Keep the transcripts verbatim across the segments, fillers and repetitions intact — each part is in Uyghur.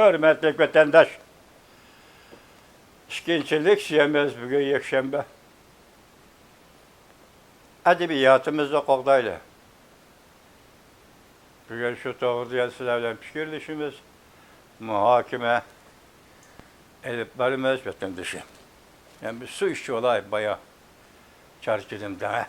ھۆرمەتلىك ۋەتەنداش، ئىككىنچى لېكسىيەمىز بۈگۈن يەكشەنبە. ئەدەبىياتىمىزنى قوغدايلى. بۈگۈن شۇ توغرىدا يەنە سىلەر بىلەن پىكىرلىشىمىز، مۇھاكىمە ئېلىپ بارىمىز، ۋەتەندىشىم. يەنە بىر سۇ ئىچىۋالاي، بايا چارچىدىم دەڭە.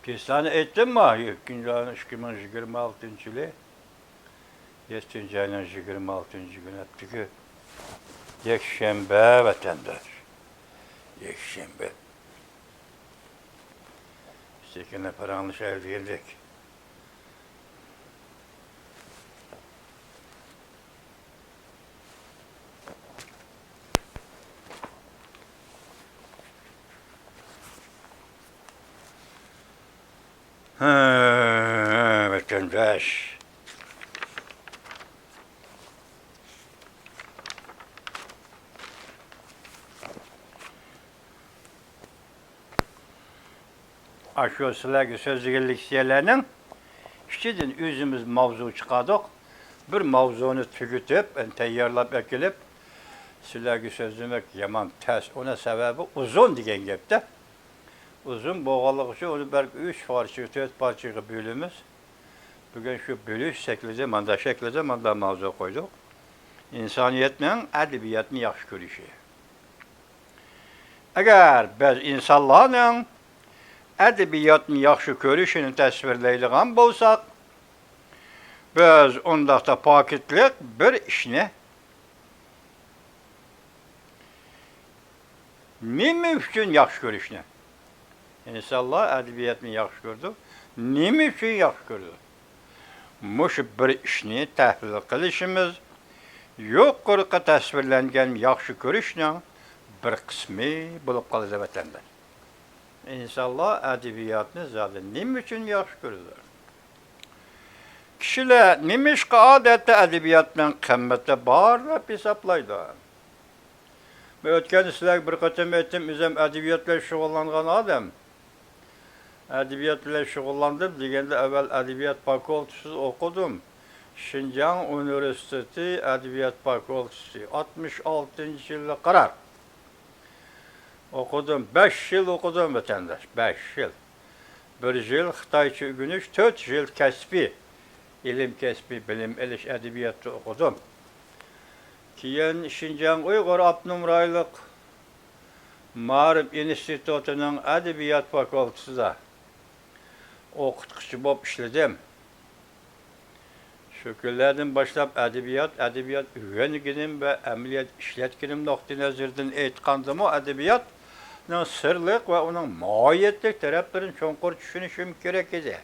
پىسانى ئېيتتىممۇ؟ ئىككىنچى ئاينىڭ ئىككى مىڭ يىگىرمە ئالتىنچى يىلى، يەتتىنچى ئاينىڭ يىگىرمە ئالتىنچى كۈنى، ئەتىگۈ يەكشەنبە، ۋەتەنداش. يەكشەنبە. سېكىنلا پاراڭلىشايلى دېگەندەك. ھە، ۋەتەنداش. ئاشۇ سىلەرگە سۆزلىگەن لېكسىيەلەرنىڭ ئىچىدىن ئۆزىمىز ماۋزۇ چىقاردۇق. بىر ماۋزۇنى تۈگىتىپ، تەييارلاپ ئەكېلىپ، سىلەرگە سۆزلىمەك يامان تەس. ئۇنىڭ سەۋەبى ئۇزۇن دېگەن گەپتە. ئۇزۇن بولغانلىقى ئۈچۈن ئۇنى بەلكى ئۈچ پارچىغا، تۆت پارچىغا بۆلىمىز. بۈگۈن شۇ بۆلۈش شەكلىدە، مانداق شەكلىدە، مانداق ماۋزۇ قويدۇق. ئىنسانىيەتنىڭ ئەدەبىياتنى ياخشى كۆرۈشى. ئەگەر بىز ئىنسانلارنىڭ ئەدەبىياتنى ياخشى كۆرۈشىنى تەسۋىرلەيدىغان بولساق، بىز ئۇنداقتا پاكىتلىق بىر ئىشنى نېمە ئۈچۈن ياخشى كۆرۈشنى؟ ئىنسانلار ئەدەبىياتنى ياخشى كۆرىدۇ. نېمە ئۈچۈن ياخشى كۆرىدۇ؟ مۇشۇ بىر ئىشنى تەھلىل قىلىشىمىز يۇقىرىقى تەسۋىرلەنگەن ياخشى كۆرۈشنىڭ بىر قىسمى بولۇپ قالىدۇ، ۋەتەنداش. ئىنسانلار ئەدەبىياتنى زادى نېمە ئۈچۈن ياخشى كۆرىدۇ؟ كىشىلەر نېمىشقا ئادەتتە ئەدەبىياتنىڭ قىممىتى بار دەپ ھېسابلايدۇ؟ مەن ئۆتكەندە سىلەرگە بىر قېتىم ئېيتتىم، ئۆزۈم ئەدەبىيات بىلەن شۇغۇللانغان ئادەم. ئەدەبىيات بىلەن شۇغۇللاندىم دېگەندە، ئەۋۋەل ئەدەبىيات فاكۇلتېتىدا ئوقۇدۇم. شىنجاڭ ئۇنىۋېرسىتېتى ئەدەبىيات فاكۇلتېتى، ئاتمىش ئالتىنچى يىللىق قارار. ئوقۇدۇم، بەش يىل ئوقۇدۇم، ۋەتەنداش، بەش يىل. بىر يىل خىتايچە ئۆگىنىش، تۆت يىل كەسپىي، ئىلىم كەسپىي بىلىم ئېلىش ئەدەبىياتتا ئوقۇدۇم. كېيىن شىنجاڭ ئۇيغۇر ئاپتونوم رايونلۇق مائارىپ ئىنستىتۇتىنىڭ ئەدەبىيات فاكۇلتېتىدا ئوقۇتقۇچى بولۇپ ئىشلىدىم. شۇ كۈنلەردىن باشلاپ ئەدەبىيات، ئەدەبىيات ئۆگەنگىنىم ۋە ئەمەلىيەت ئىشلەتكىنىم نۇقتىئى نەزىرىدىن ئېيتقاندىمۇ، ئەدەبىياتنىڭ سىرلىق ۋە ئۇنىڭ ماھىيەتلىك تەرەپلىرىنى چوڭقۇر چۈشىنىشىم كېرەك ئىدى.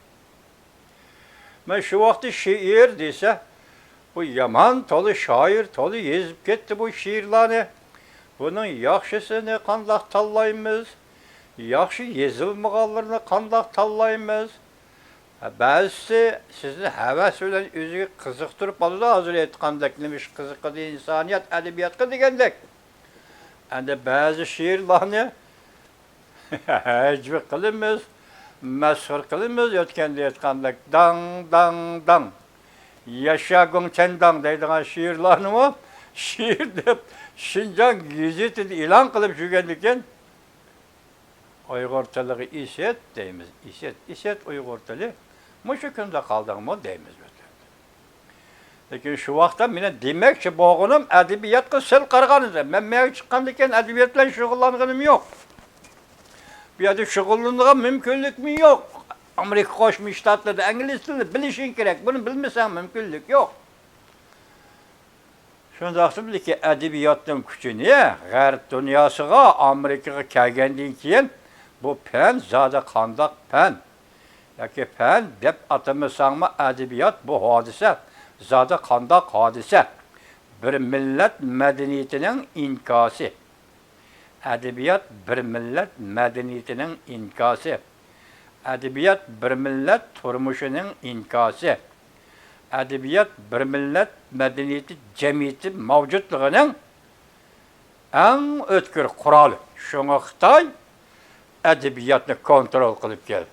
مەن شۇ ۋاقىتتا شېئىر دېسە، بۇ يامان، تولا شائىر، تولا يېزىپ كەتتى بۇ شېئىرلارنى. بۇنىڭ ياخشىسىنى قانداق تاللايمىز؟ ياخشى يېزىلمىغانلىرىنى قانداق تاللايمىز؟ بەزىسى سىزنى ھەۋەس بىلەن ئۆزىگە قىزىقتۇرۇپ ئالىدۇ، ھازىر ئېيتقاندەك، نېمىشقا قىزىقىدۇ ئىنسانىيەت ئەدەبىياتقا دېگەندەك. ئەمدى بەزى شېئىرلارنى ھەجۋە قىلىمىز، مەسخىرە قىلىمىز، ئۆتكەندە ئېيتقاندەك، داڭ، داڭ، داڭ، ياشا گۇڭچەن داڭ دەيدىغان شېئىرلارنىمۇ شېئىر دەپ شىنجاڭ گېزىتىدە ئېلان قىلىپ يۈرگەندىكىن، ئۇيغۇر تىلىغا ئىسەت دەيمىز، ئىسەت، ئىسەت ئۇيغۇر تىلى، مۇشۇ كۈندە قالدىڭمۇ دەيمىز. لېكىن شۇ ۋاقىتتا مېنىڭ دېمەكچى بولغىنىم ئەدەبىياتقا سەل قارىغان ئىدى. مەن مەيەگە چىققاندىن كېيىن ئەدەبىيات بىلەن شۇغۇللانغىنىم يوق. بۇ يەردە شۇغۇللىنىدىغان مۇمكىنلىكمۇ يوق. ئامېرىكا قوشما شتاتلىرىدا ئىنگلىز تىلىنى بىلىشىڭ كېرەك. بۇنى بىلمىسەڭ مۇمكىنلىك يوق. شۇنداقتىملىكى ئەدەبىياتنىڭ كۈچىنى غەرب دۇنياسىغا، ئامېرىكىغا كەلگەندىن كېيىن، بۇ پەن زادى قانداق پەن؟ ياكى پەن دەپ ئاتىمىساڭمۇ، ئەدەبىيات بۇ ھادىسە زادى قانداق ھادىسە؟ بىر مىللەت مەدەنىيىتىنىڭ ئىنكاسى. ئەدەبىيات بىر مىللەت مەدەنىيىتىنىڭ ئىنكاسى. ئەدەبىيات بىر مىللەت تۇرمۇشىنىڭ ئىنكاسى. ئەدەبىيات بىر مىللەت مەدەنىيىتى جەمئىيىتى مەۋجۇتلۇقىنىڭ ئەڭ ئۆتكۈر قورالى. شۇڭا خىتاي ئەدەبىياتنى كونترول قىلىپ كەلدى.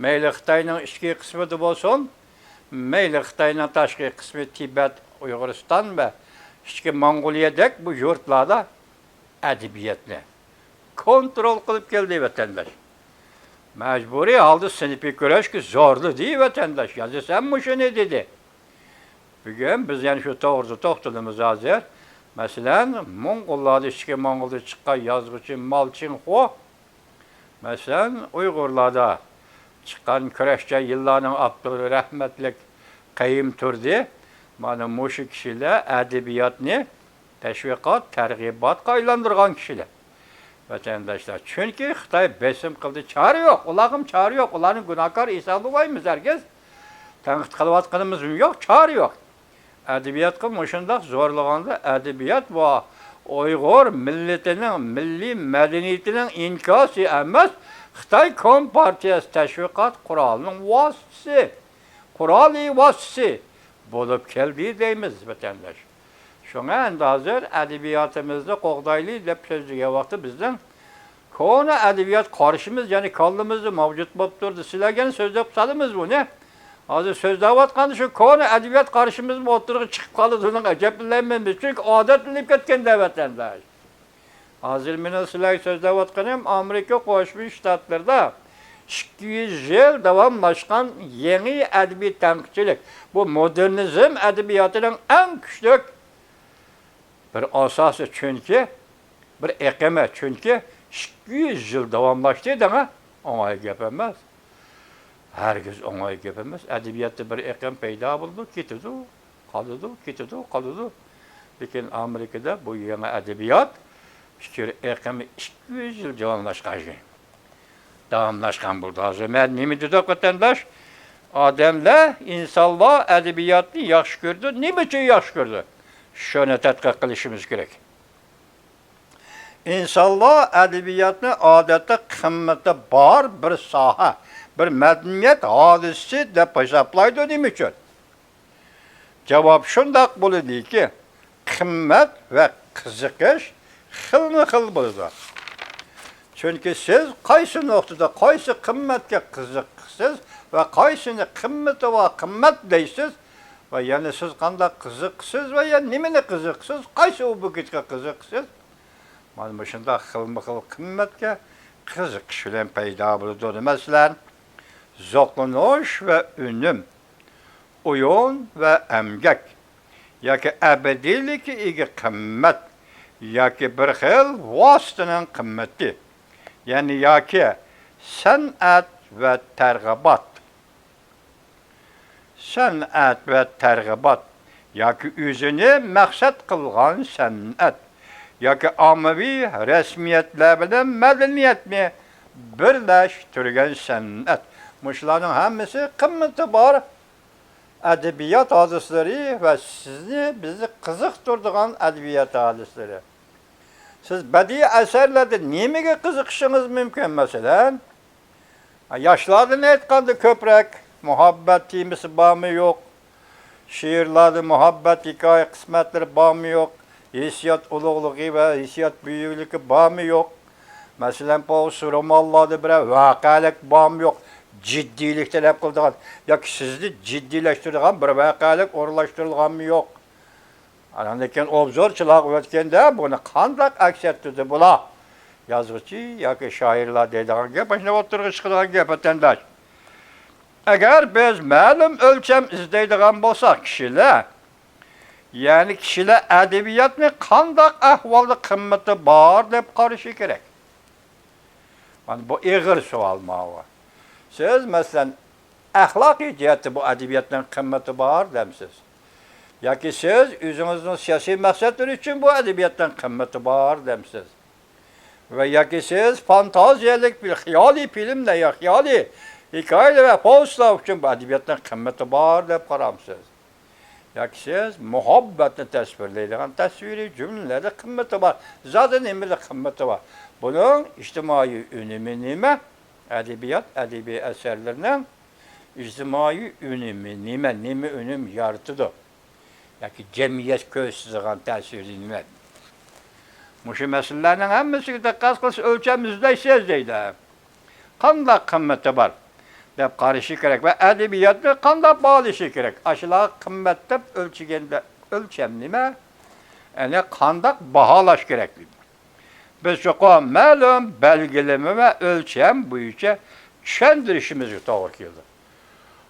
مەيلى خىتاينىڭ ئىچكى قىسمىدا بولسۇن، مەيلى خىتاينىڭ تاشقى قىسمى تىبەت، ئۇيغۇرىستان ۋە ئىچكى موڭغۇلىيەدەك بۇ يۇرتلاردا ئەدەبىياتنى كونترول قىلىپ كەلدى ۋەتەنداش. مەجبۇرىي ھالدا سىنىپىي كۈرەشكە زورلىدى ۋەتەنداش. يازىسەن مۇشۇنى دېدى. بۈگۈن بىز يەنە شۇ توغرىدا توختىلىمىز ھازىر. مەسىلەن، موڭغۇللاردا، ئىچكى موڭغۇلدا چىققان يازغۇچى ماۋ چىڭخۇ، مەسىلەن، ئۇيغۇرلاردا چىققان كۈرەشچان يىللارنىڭ ئاپتورى رەھمەتلىك قەييۇم تۇردى. مانا مۇشۇ كىشىلەر ئەدەبىياتنى تەشۋىقات، تەرغىباتقا ئايلاندۇرغان كىشىلەر. ۋەتەنداشلار، چۈنكى خىتاي بېسىم قىلدى، چارە يوق، ئۇلارغىمۇ چارە يوق، ئۇلارنى گۇناھكار ھېسابلىمايمىز ھەرگىز. تەنقىد قىلىۋاتقىنىمىزمۇ يوق، چارە يوق. ئەدەبىياتقا مۇشۇنداق زورلىغاندا، ئەدەبىيات بۇ ئۇيغۇر مىللىتىنىڭ مىللىي مەدەنىيىتىنىڭ ئىنكاسى ئەمەس، خىتاي كومپارتىيەسى تەشۋىقات قورالىنىڭ ۋاسىتىسى، قورالى ۋاسىتىسى بولۇپ كەلدى دەيمىز، ۋەتەنداش. شۇڭا ئەمدى ھازىر ئەدەبىياتىمىزنى قوغدايلى دەپ سۆزلىگەن ۋاقىتتا بىزنىڭ كونا ئەدەبىيات قارىشىمىز يەنە كاللىمىزدا مەۋجۇت بولۇپ تۇردى. سىلەرگە يەنە سۆزلەپ سالىمىز بۇنى. ھازىر سۆزلەۋاتقاندا شۇ كونا ئەدەبىيات قارىشىمىزمۇ ئوتتۇرىغا چىقىپ قالىدۇ، ئۇنىڭغا ئەجەبلەنمەيمىز. چۈنكى ئادەتلىنىپ كەتكەن دەۋەتەندە. ھازىر مېنىڭ سىلەرگە سۆزلەۋاتقىنىم ئامېرىكا قوشما شتاتلىرىدا ئىككى يۈز يىل داۋاملاشقان يېڭى ئەدەبىي تەنقىدچىلىك. بۇ مودېرنىزم ئەدەبىياتىنىڭ ئەڭ كۈچلۈك بىر ئاساسى، چۈنكى بىر ئېقىمى، چۈنكى ئىككى يۈز يىل داۋاملاشتى دەڭە، ئوڭاي گەپ ئەمەس. ھەرگىز ئوڭاي گەپ ئەمەس. ئەدەبىياتتا بىر ئېقىم پەيدا بولىدۇ، كېتىدۇ، قالىدۇ، كېتىدۇ، قالىدۇ. لېكىن ئامېرىكىدا بۇ يېڭى ئەدەبىيات پىكىر ئېقىمى ئىككى يۈز يىل داۋاملاشقان شەي. داۋاملاشقان بولىدۇ. ھازىر مەن نېمە دېدۇق، ۋەتەنداش؟ ئادەملەر، ئىنسانلار ئەدەبىياتنى ياخشى كۆرىدۇ. نېمە ئۈچۈن ياخشى كۆرىدۇ؟ شۇنى تەتقىق قىلىشىمىز كېرەك. ئىنسانلار ئەدەبىياتنى ئادەتتە قىممىتى بار بىر ساھە، بىر مەدەنىيەت ھادىسىسى دەپ ھېسابلايدۇ. نېمە ئۈچۈن؟ جاۋاب شۇنداق بولىدۇكى، قىممەت ۋە قىزىقىش خىلمۇ خىل بولىدۇ. چۈنكى سىز قايسى نۇقتىدا، قايسى قىممەتكە قىزىقىسىز ۋە قايسىنى قىممىتى بار قىممەت دەيسىز ۋە يەنە سىز قانداق قىزىقىسىز ۋە يەنە نېمىنى قىزىقىسىز، قايسى ئوبيېكتقا قىزىقىسىز، مانا مۇشۇنداق خىلمۇ خىل قىممەتكە قىزىقىش بىلەن پەيدا بولىدۇ. مەسىلەن، زوقلىنىش ۋە ئۈنۈم، ئويۇن ۋە ئەمگەك ياكى ئەبەدىيلىككە ئىگە قىممەت ياكى بىر خىل ۋاسىتىنىڭ قىممىتى، يەنى ياكى سەنئەت ۋە تەرغىبات. سەنئەت ۋە تەرغىبات ياكى ئۆزىنى مەقسەت قىلغان سەنئەت ياكى ئاممىۋى رەسمىيەتلەر بىلەن مەدەنىيەتنى بىرلەشتۈرگەن سەنئەت. مۇشۇلارنىڭ ھەممىسى قىممىتى بار ئەدەبىيات ھادىسىلىرى ۋە سىزنى، بىزنى قىزىقتۇرىدىغان ئەدەبىيات ھادىسىلىرى. سىز بەدىئىي ئەسەرلەردە نېمىگە قىزىقىشىڭىز مۇمكىن، مەسىلەن؟ ياشلاردىن ئېيتقاندا، كۆپرەك مۇھەببەت تېمىسى بارمۇ يوق؟ شېئىرلاردا مۇھەببەت ھېكايە قىسمەتلىرى بارمۇ يوق؟ ھېسسىيات ئۇلۇغلۇقى ۋە ھېسسىيات بۈيۈكلۈكى بارمۇ يوق؟ مەسىلەن، پوۋېست، رومانلاردا بىرەر ۋەقەلىك بارمۇ يوق؟ جىددىيلىك تەلەپ قىلىدىغان ياكى سىزنى جىددىيلەشتۈرىدىغان بىر ۋەقەلىك ئورۇنلاشتۇرۇلغانمۇ يوق؟ ئاندىن كېيىن ئوبزورچىلارغا ئۆتكەندە، بۇنى قانداق ئەكس ئەتتۈردى بۇلار؟ يازغۇچى ياكى شائىرلار دەيدىغان گەپ، مانا شۇنداق ئوتتۇرىغا چىقىدىغان گەپ، ۋەتەنداش. ئەگەر بىز مەلۇم ئۆلچەم ئىزدەيدىغان بولساق، كىشىلەر، يەنى كىشىلەر ئەدەبىياتنى قانداق ئەھۋالدا قىممىتى بار دەپ قارىشى كېرەك. مانا بۇ ئېغىر سوئال ماۋۇ. سىز، مەسىلەن، ئەخلاقىي جەھەتتە بۇ ئەدەبىياتنىڭ قىممىتى بار دەمسىز؟ ياكى سىز ئۆزىڭىزنىڭ سىياسىي مەقسەتلىرى ئۈچۈن بۇ ئەدەبىياتنىڭ قىممىتى بار دەمسىز؟ ۋە ياكى سىز فانتازىيەلىك بىر خىيالىي فىلىملەر يا خىيالىي ھېكايىلەر ۋە پوۋېستلار ئۈچۈن بۇ ئەدەبىياتنىڭ قىممىتى بار دەپ قارامسىز؟ ياكى سىز مۇھەببەتنى تەسۋىرلەيدىغان تەسۋىرىي جۈملىلەردە قىممىتى بار. زادى نېمىلا قىممىتى بار؟ بۇنىڭ ئىجتىمائىي ئۈنۈمى نېمە؟ ئەدەبىيات، ئەدەبىي ئەسەرلىرىنىڭ ئىجتىمائىي ئۈنۈمى نېمە؟ نېمە ئۈنۈم يارىتىدۇ؟ ياكى جەمئىيەت كۆرسىتىدىغان تەسىرى نېمە؟ مۇشۇ مەسىلىلەرنىڭ ھەممىسىگە دىققەت قىلسا، ئۆلچەم ئىزدەيسىز دەيدۇ. قانداق قىممىتى بار دەپ قارىشى كېرەك ۋە ئەدەبىياتنى قانداق باھالىشى كېرەك؟ ئاشۇلارغا قىممەت دەپ ئۆلچىگەندە ئۆلچەم نېمە؟ يەنى قانداق باھالاش كېرەك؟ بىز چوقۇم مەلۇم بەلگىلىمە ۋە ئۆلچەم بويىچە چۈشەندۈرۈشىمىزگە توغرا كېلىدۇ.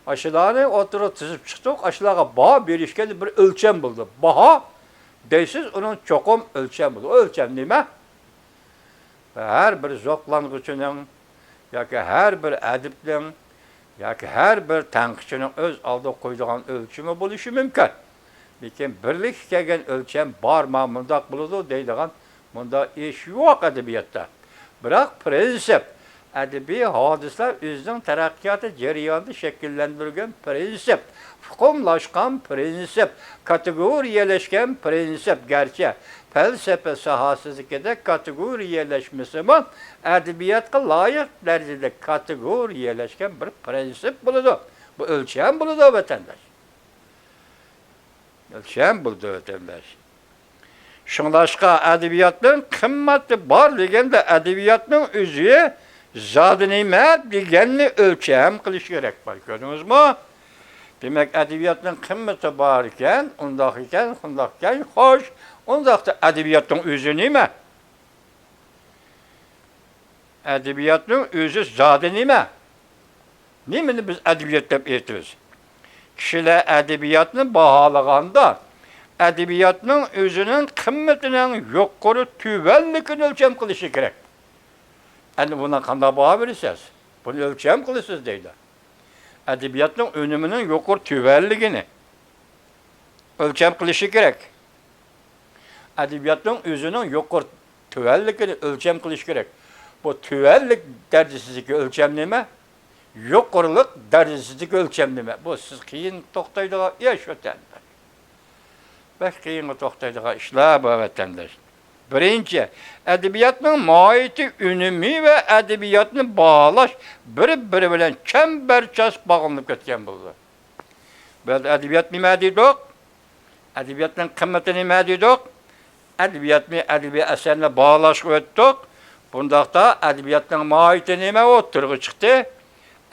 ئاشۇلارنى ئوتتۇرىغا تىزىپ چىقتۇق، ئاشۇلارغا باھا بېرىشكە بىر ئۆلچەم بولىدۇ. باھا دەيسىز، ئۇنىڭ چوقۇم ئۆلچەم بولىدۇ. ئۇ ئۆلچەم نېمە؟ ھەر بىر زوقلانغۇچىنىڭ ياكى ھەر بىر ئەدىبنىڭ ياكى ھەر بىر تەنقىدچىنىڭ ئۆز ئالدىغا قويىدىغان ئۆلچىمى بولۇشى مۇمكىن. لېكىن بىرلىككە كەلگەن ئۆلچەم بارما، مۇنداق بولىدۇ دەيدىغان مۇنداق ئىش يوق ئەدەبىياتتا. بىراق پىرىنسىپ، ئەدەبىي ھادىسىلەر ئۆزىنىڭ تەرەققىياتى جەريانىدا شەكىللەندۈرگەن پىرىنسىپ، ئۇقۇملاشقان پىرىنسىپ، كاتېگورىيەلەشكەن پىرىنسىپ. گەرچە پەلسەپە ساھەسىدىكىدەك كاتېگورىيەلەشمىسىمۇ، ئەدەبىياتقا لايىق دەرىجىدە كاتېگورىيەلەشكەن بىر پىرىنسىپ بولىدۇ. بۇ ئۆلچەم بولىدۇ، ۋەتەنداش. ئۆلچەم بولىدۇ، ۋەتەنداش. شۇڭلاشقا، ئەدەبىياتنىڭ قىممىتى بار دېگەندە، ئەدەبىياتنىڭ ئۆزى زادى نېمە دېگەننى ئۆلچەم قىلىش كېرەك بار. كۆردىڭىزمۇ؟ دېمەك، ئەدەبىياتنىڭ قىممىتى بار ئىكەن، ئۇنداق ئىكەن، شۇنداق ئىكەن. خوش، ئۇنداقتا ئەدەبىياتنىڭ ئۆزى نېمە؟ ئەدەبىياتنىڭ ئۆزى زادى نېمە؟ نېمىنى بىز ئەدەبىيات دەپ ئېيتىمىز؟ كىشىلەر ئەدەبىياتنى باھالىغاندا، ئەدەبىياتنىڭ ئۆزىنىڭ قىممىتىنىڭ يۇقىرى تۆۋەنلىكىنى ئۆلچەم قىلىشى كېرەك. ئەمدى بۇنىڭغا قانداق باھا بېرىسىز؟ بۇنى ئۆلچەم قىلىسىز دەيدۇ. ئەدەبىياتنىڭ ئۈنۈمىنىڭ يۇقىرى تۆۋەنلىكىنى ئۆلچەم قىلىشى كېرەك. ئەدەبىياتنىڭ ئۆزىنىڭ يۇقىرى تۆۋەنلىكىنى ئۆلچەم قىلىش كېرەك. بۇ تۆۋەنلىك دەرىجىسىدىكى ئۆلچەم نېمە؟ يۇقىرىلىق دەرىجىسىدىكى ئۆلچەم نېمە؟ بۇ سىز قىيىن توختايدىغان ئىش، ۋەتەنداش. بەك قىيىنغا توختايدىغان ئىشلار بۇ، ۋەتەنداش. بىرىنچى، ئەدەبىياتنىڭ ماھىيىتى، ئۈنۈمى ۋە ئەدەبىياتنى باھالاش بىر-بىرى بىلەن چەمبەرچاس باغلىنىپ كەتكەن بولىدۇ. بىز ئەدەبىيات نېمە دېدۇق؟ ئەدەبىياتنىڭ قىممىتى نېمە دېدۇق؟ ئەدەبىياتنى، ئەدەبىي ئەسەرنى باھالاشقا ئۆتتۇق. بۇنداقتا ئەدەبىياتنىڭ ماھىيىتى نېمە ئوتتۇرىغا چىقتى؟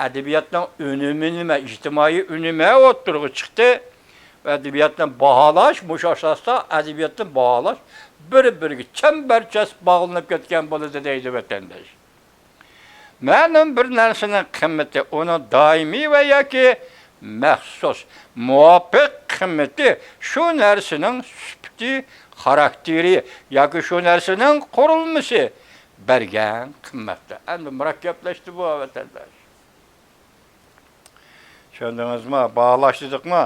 ئەدەبىياتنىڭ ئۈنۈمى نېمە؟ ئىجتىمائىي ئۈنۈمى ئوتتۇرىغا چىقتى. ئەدەبىياتنى باھالاش، مۇشۇ ئاساستا ئەدەبىياتنى باھالاش بىر-بىرىگە چەمبەرچاس باغلىنىپ كەتكەن بولىدۇ دەيدۇ ۋەتەنداش. مەلۇم بىر نەرسىنىڭ قىممىتى، ئۇنىڭ دائىمىي ۋە ياكى مەخسۇس، مۇۋاپىق قىممىتى، شۇ نەرسىنىڭ سۈپىتى، خاراكتېرى ياكى شۇ نەرسىنىڭ قۇرۇلمىسى بەرگەن قىممەتتۇر. ئەمدى مۇرەككەپلەشتى بۇ، ۋەتەنداش. چۈشەندىڭىزمۇ؟ باھالاش دېدۇقمۇ؟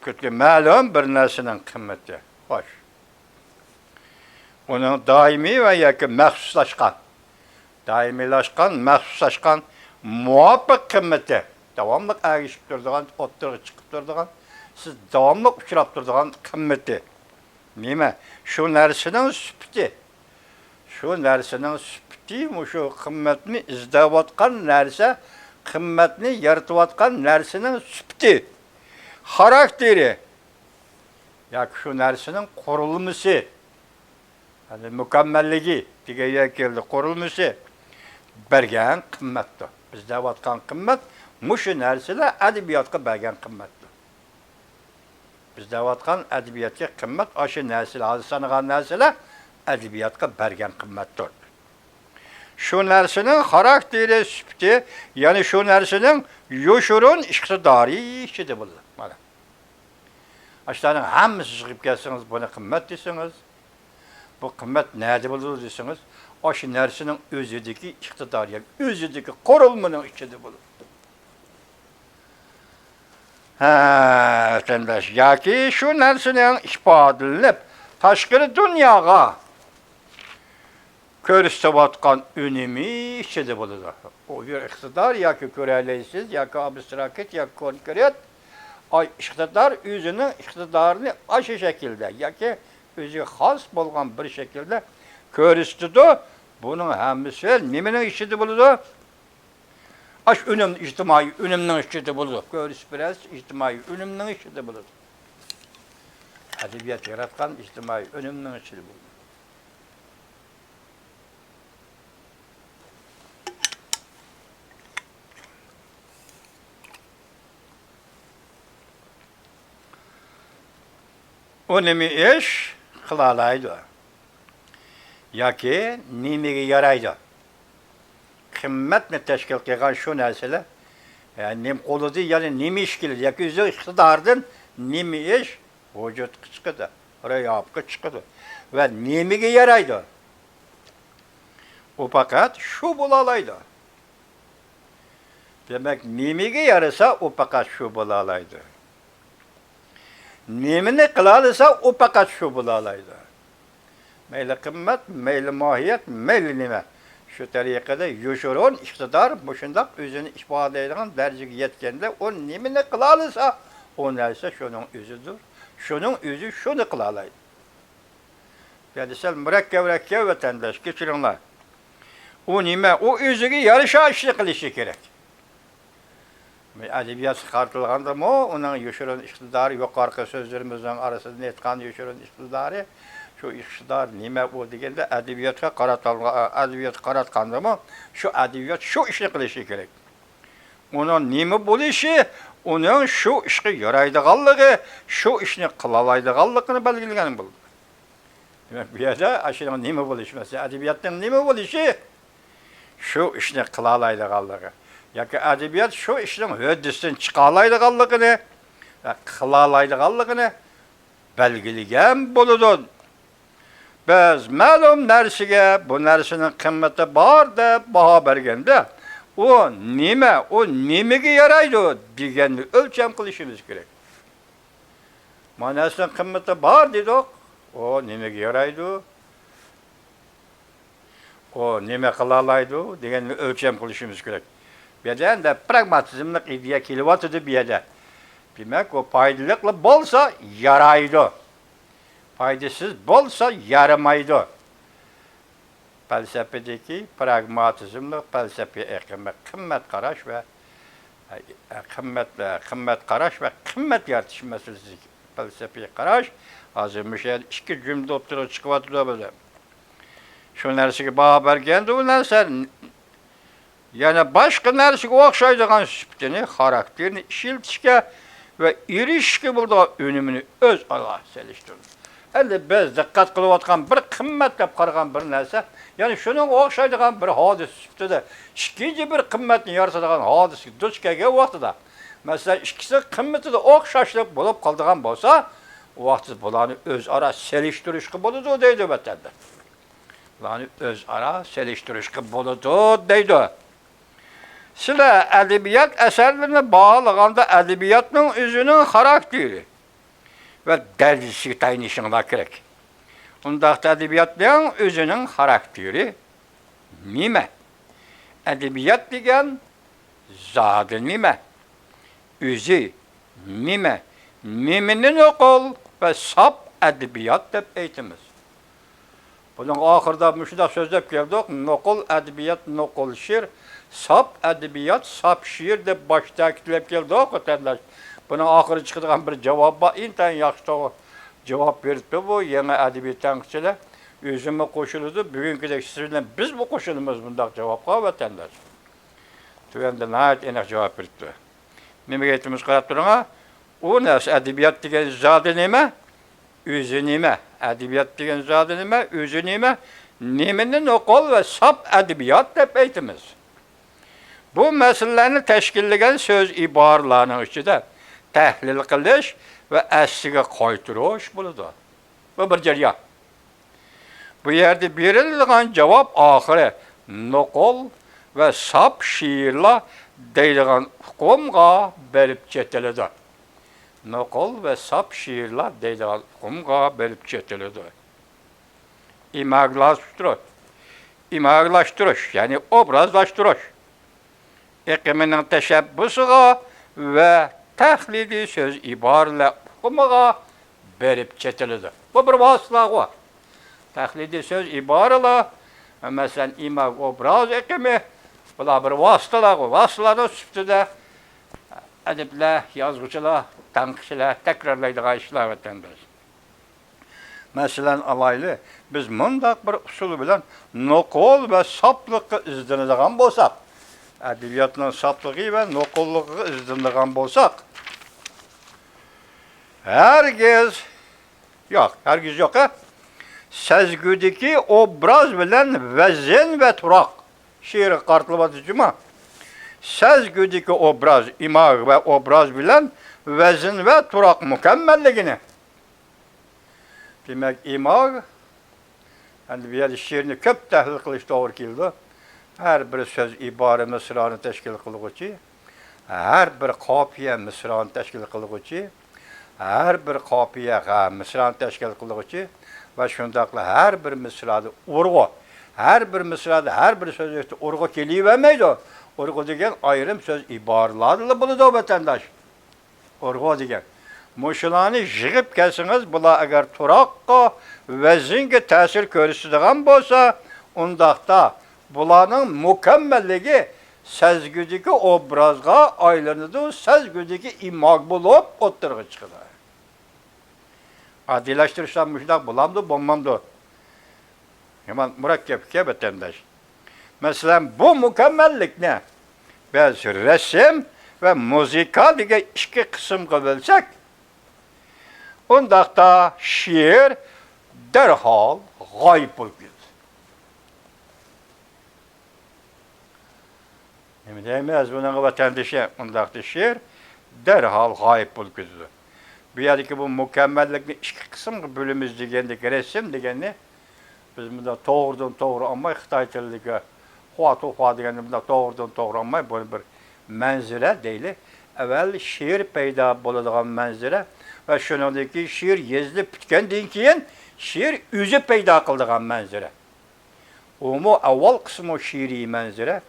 كۆتكە مەلۇم بىر نەرسىنىڭ قىممىتى. خوش. ئۇنىڭ دائىمىي ۋە ياكى مەخسۇسلاشقان، دائىمىيلاشقان، مەخسۇسلاشقان مۇۋاپىق قىممىتى، داۋاملىق ئەگىشىپ تۇرىدىغان، ئوتتۇرىغا چىقىپ تۇرىدىغان، سىز داۋاملىق ئۇچراپ تۇرىدىغان قىممىتى. نېمە؟ شۇ نەرسىنىڭ سۈپىتى. شۇ نەرسىنىڭ سۈپىتى، مۇشۇ قىممەتنى ئىزدەۋاتقان نەرسە، قىممەتنى يارىتىۋاتقان نەرسىنىڭ سۈپىتى، خاراكتېرى ياكى شۇ نەرسىنىڭ قۇرۇلمىسى، يەنى مۇكەممەللىكى دېگەن يەرگە كەلدى، قۇرۇلمىسى بەرگەن قىممەتتۇر. بىز دەۋاتقان قىممەت مۇشۇ نەرسىلەر ئەدەبىياتقا بەرگەن قىممەتتۇر. بىز دەۋاتقان ئەدەبىياتقا قىممەت ئاشۇ نەرسىلەر، ھازىر سانىغان نەرسىلەر ئەدەبىياتقا بەرگەن قىممەتتۇر. شۇ نەرسىنىڭ خاراكتېرى، سۈپىتى، يەنى شۇ نەرسىنىڭ يوشۇرۇن ئىقتىدارى ئىچىدە بولىدۇ. مانا. ئاشۇلارنىڭ ھەممىسى يىغىپ كەلسىڭىز، بۇنى قىممەت دېسىڭىز، بۇ قىممەت نەدە بولىدۇ دېسىڭىز، ئاشۇ نەرسىنىڭ ئۆزىدىكى ئىقتىدارى، يەنى ئۆزىدىكى قۇرۇلمىنىڭ ئىچىدە بولىدۇ. ھە، ۋەتەنداش، ياكى شۇ نەرسىنىڭ ئىپادىلىنىپ، تاشقىرى دۇنياغا كۆرسىتىۋاتقان ئۈنۈمى ئىچىدە بولىدۇ. ئۇ بىر ئىقتىدار ياكى كۆرەلەيسىز، ياكى ئابستراكت، ياكى كونكرېت. ئاي، ئىقتىدار ئۆزىنىڭ ئىقتىدارىنى ئاشۇ شەكىلدە ياكى ئۆزىگە خاس بولغان بىر شەكىلدە كۆرسىتىدۇ. بۇنىڭ ھەممىسى نېمىنىڭ ئىچىدە بولىدۇ؟ ئاشۇ ئۈنۈم، ئىجتىمائىي ئۈنۈمنىڭ ئىچىدە بولىدۇ. كۆرسىتىپ بېرەرسىز، ئىجتىمائىي ئۈنۈمنىڭ ئىچىدە بولىدۇ. ئەدەبىيات ياراتقان ئىجتىمائىي ئۈنۈمنىڭ ئىچىدە بولىدۇ. ئۇ نېمە ئىش قىلالايدۇ؟ ياكى نېمىگە يارايدۇ؟ قىممەتنى تەشكىل قىلغان شۇ نەرسىلەر، يەنى نېمە قولىدىن، يەنى نېمە ئىش كېلىدۇ؟ ياكى ئۆزى ئىقتىدارىدىن نېمە ئىش ۋۇجۇدقا چىقىدۇ، روياپقا چىقىدۇ؟ ۋە نېمىگە يارايدۇ؟ ئۇ پەقەت شۇ بولالايدۇ. دېمەك، نېمىگە يارىسا، ئۇ پەقەت شۇ بولالايدۇ. نېمىنى قىلالىسا، ئۇ پەقەت شۇ بولالايدۇ. مەيلى قىممەت، مەيلى ماھىيەت، مەيلى نېمە. شۇ تەرىقىدە يوشۇرۇن ئىقتىدار مۇشۇنداق ئۆزىنى ئىپادىلەيدىغان دەرىجىگە يەتكەندە، ئۇ نېمىنى قىلالىسا، ئۇ نەرسە شۇنىڭ ئۆزىدۇر. شۇنىڭ ئۆزى شۇنى قىلالايدۇ. بۇ يەردە سەل مۇرەككەبرەك گەپ، ۋەتەنداش، كەچۈرۈڭلار. ئۇ نېمە؟ ئۇ ئۆزىگە يارىشا ئىشنى قىلىشى كېرەك. ئەدەبىياتقا قارىتىلغاندىمۇ، ئۇنىڭ يوشۇرۇن ئىقتىدارى، يۇقىرىقى سۆزلىرىمىزنىڭ ئارىسىدا ئېيتقان يوشۇرۇن ئىقتىدارى، شۇ ئىقتىدار نېمە ئۇ دېگەندە، ئەدەبىياتقا قاراتالغا-، ئەدەبىياتقا قاراتقاندىمۇ، شۇ ئەدەبىيات شۇ ئىشنى قىلىشى كېرەك. ئۇنىڭ نېمە بولۇشى، ئۇنىڭ شۇ ئىشقا يارايدىغانلىقى، شۇ ئىشنى قىلالايدىغانلىقىنى بەلگىلىگەن بولىدۇ. دېمەك، بۇ يەردە ئاشۇنىڭ نېمە بولۇشى، مەسىلەن، ئەدەبىياتنىڭ نېمە بولۇشى، شۇ ئىشنى قىلالايدىغانلىقى ياكى ئەدەبىيات شۇ ئىشنىڭ ھۆددىسىدىن چىقالايدىغانلىقىنى ۋە قىلالايدىغانلىقىنى بەلگىلىگەن بولىدۇ. بىز مەلۇم نەرسىگە بۇ نەرسىنىڭ قىممىتى بار دەپ باھا بەرگەندە، ئۇ نېمە، ئۇ نېمىگە يارايدۇ دېگەننى ئۆلچەم قىلىشىمىز كېرەك. مانا نەرسىنىڭ قىممىتى بار دېدۇق، ئۇ نېمىگە يارايدۇ؟ ئۇ نېمە قىلالايدۇ دېگەننى ئۆلچەم قىلىشىمىز كېرەك. بۇ يەردە ئەمدى پراگماتىزملىق ئىدىيە كېلىۋاتىدۇ بۇ يەردە. دېمەك، ئۇ پايدىلىقلا بولسا يارايدۇ. پايدىسىز بولسا يارىمايدۇ. پەلسەپىدىكى پراگماتىزملىق پەلسەپە ئېقىمى، قىممەت قاراش ۋە، قىممەت، قىممەت قاراش ۋە قىممەت يارىتىش مەسىلىسىدىكى پەلسەپىي قاراش ھازىر مۇشۇ يەردە ئىككى جۈملىدە ئوتتۇرىغا چىقىۋاتىدۇ بىزدە. شۇ نەرسىگە باھا بەرگەندە، ئۇ نەرسە يەنە باشقا نەرسىگە ئوخشايدىغان سۈپىتىنى، خاراكتېرىنى ئىشلىتىشكە ۋە ئېرىشىشكە بولىدىغان ئۈنۈمىنى ئۆزئارا سېلىشتۇرىدۇ. ئەمدى بىز دىققەت قىلىۋاتقان بىر قىممەت دەپ قارىغان بىر نەرسە، يەنە شۇنىڭغا ئوخشايدىغان بىر ھادىسە سۈپىتىدە ئىككىنچى بىر قىممەتنى يارىتىدىغان ھادىسىگە دۇچ كەلگەن ۋاقتىدا، مەسىلەن، ئىككىسى قىممىتىدا ئوخشاشلىق بولۇپ قالىدىغان بولسا، ئۇ ۋاقىتتا بۇلارنى ئۆزئارا سېلىشتۇرۇشقا بولىدۇ دەيدۇ ۋەتەندە. بۇلارنى ئۆزئارا سېلىشتۇرۇشقا بولىدۇ دەيدۇ. سىلەر ئەدەبىيات ئەسەرلىرىنى باھالىغاندا ئەدەبىياتنىڭ ئۆزىنىڭ خاراكتېرى ۋە دەرىجىسىگە تايىنىشىڭلار كېرەك. ئۇنداقتا ئەدەبىياتنىڭ ئۆزىنىڭ خاراكتېرى نېمە؟ ئەدەبىيات دېگەن زادى نېمە؟ ئۆزى نېمە؟ نېمىنى نوقۇل ۋە ساپ ئەدەبىيات دەپ ئېيتىمىز؟ بۇنىڭ ئاخىرىدا مۇشۇنداق سۆزلەپ كەلدۇق، نوقۇل ئەدەبىيات، نوقۇل شېئىر، ساپ ئەدەبىيات، ساپ شېئىر دەپ باشتا تەكىتلەپ كەلدۇق، ۋەتەنداش. بۇنىڭ ئاخىرىدا چىقىدىغان بىر جاۋاب بار، ئىنتايىن ياخشى، توغرا جاۋاب بېرىپتۇ بۇ يېڭى ئەدەبىي تەنقىدچىلەر. ئۆزۈممۇ قوشۇلىدۇ، بۈگۈنكىدەك سىز بىلەن بىزمۇ قوشۇلىمىز بۇنداق جاۋابقا، ۋەتەنداش. تۆۋەندە ناھايىتى ئېنىق جاۋاب بېرىپتۇ. نېمىگە ئېيتىمىز، قاراپ تۇرۇڭ. ئۇ نەرسە، ئەدەبىيات دېگەن زادى نېمە؟ ئۆزى نېمە؟ ئەدەبىيات دېگەن زادى نېمە؟ ئۆزى نېمە؟ نېمىنى نوقۇل ۋە ساپ ئەدەبىيات دەپ ئېيتىمىز؟ بۇ مەسىلىلەرنى تەشكىللىگەن سۆز ئىبارىلەرنىڭ ئىچىدە تەھلىل قىلىش ۋە ئەسلىگە قايتۇرۇش بولىدۇ. بۇ بىر جەريان. بۇ يەردە بېرىلىدىغان جاۋاب ئاخىرى نوقۇل ۋە ساپ شېئىرلار دەيدىغان ئۇقۇمغا بېرىپ چېتىلىدۇ. نوقۇل ۋە ساپ شېئىرلار دەيدىغان ئۇقۇمغا بېرىپ چېتىلىدۇ. ئىماگلاشتۇرۇش، ئىماگلاشتۇرۇش، يەنى ئوبرازلاشتۇرۇش ئېقىمىنىڭ تەشەببۇسىغا ۋە تەقلىدىي سۆز ئىبارىلەر ئۇقۇمىغا بېرىپ چېتىلىدۇ. بۇ بىر ۋاسىتىلەرغۇ. تەقلىدىي سۆز ئىبارىلەر، مەسىلەن، ئىماگ ئوبراز ئېقىمى، بۇلار بىر ۋاسىتىلەرغۇ. ۋاسىتىلەرنىڭ سۈپىتىدە ئەدىبلەر، يازغۇچىلار، تەنقىدچىلەر تەكرارلايدىغان ئىشلار ۋەتەنداش. مەسىلەن ئالايلى، بىز مۇنداق بىر ئۇسۇل بىلەن نوقۇل ۋە ساپلىققا ئىزدىنىدىغان بولساق، ئەدەبىياتنىڭ ساپلىقى ۋە نوقۇللۇقىغا ئىزدىنىدىغان بولساق، ھەرگىز، ياق، ھەرگىز ياق، ھە؟ سەزگۈدىكى ئوبراز بىلەن ۋەزىن ۋە تۇراق. شېئىرغا قارىتىلىۋاتىدۇ جۇما. سەزگۈدىكى ئوبراز، ئىماگ ۋە ئوبراز بىلەن ۋەزىن ۋە تۇراق مۇكەممەللىكىنى. دېمەك، ئىماگ، ئەمدى بۇ يەردە شېئىرنى كۆپ تەھلىل قىلىش توغرا كېلىدۇ. ھەر بىر سۆز ئىبارە مىسرانى تەشكىل قىلغۇچى، ھەر بىر قاپىيە مىسرانى تەشكىل قىلغۇچى، ھەر بىر قاپىيە، ھە، مىسرانى تەشكىل قىلغۇچى ۋە شۇنداقلا ھەر بىر مىسرادا ئۇرغۇ، ھەر بىر مىسرادا، ھەر بىر سۆزلۈكتە ئۇرغۇ كېلىۋەرمەيدۇ. ئۇرغۇ دېگەن ئايرىم سۆز ئىبارىلاردىلا بولىدۇ، ۋەتەنداش. ئۇرغۇ دېگەن. مۇشۇلارنى يىغىپ كەلسىڭىز، بۇلار ئەگەر تۇراققا، ۋەزىنگە تەسىر كۆرسىتىدىغان بولسا، ئۇنداقتا بۇلارنىڭ مۇكەممەللىكى سەزگۈدىكى ئوبرازغا ئايلىنىدۇ، سەزگۈدىكى ئىماگ بولۇپ ئوتتۇرىغا چىقىدۇ. ئاددىيلاشتۇرۇشلار مۇشۇنداق بولامدۇ، بولمامدۇ؟ يامان مۇرەككەپ گەپ، ۋەتەنداش. مەسىلەن، بۇ مۇكەممەللىكنى بىز رەسىم ۋە مۇزىكا دېگەن ئىككى قىسىمغا بۆلسەك، ئۇنداقتا شېئىر دەرھال غايىب بولۇپ كېتىدۇ. نېمە دەيمىز بۇنىڭغا، ۋەتەندىشى؟ ئۇنداقتا شېئىر دەرھال غايىب بولۇپ كېتىدۇ. بۇ يەردىكى بۇ مۇكەممەللىكنى ئىككى قىسىمغا بۆلىمىز دېگەندىكى، رەسىم دېگەننى بىز مۇنداق توغرىدىن توغرا ئالماي، خىتاي تىلىدىكى خۇا تو خۇا دېگەننى مۇنداق توغرىدىن توغرا ئالماي، بۇنى بىر مەنزىرە دەيلى. ئەۋۋەل شېئىر پەيدا بولىدىغان مەنزىرە ۋە شۇنىڭدىن كېيىن شېئىر يېزىلىپ پۈتكەندىن كېيىن شېئىر ئۆزى پەيدا قىلىدىغان مەنزىرە. ئۇمۇ ئاۋۋال قىسمى شېئىرىي مەنزىرە،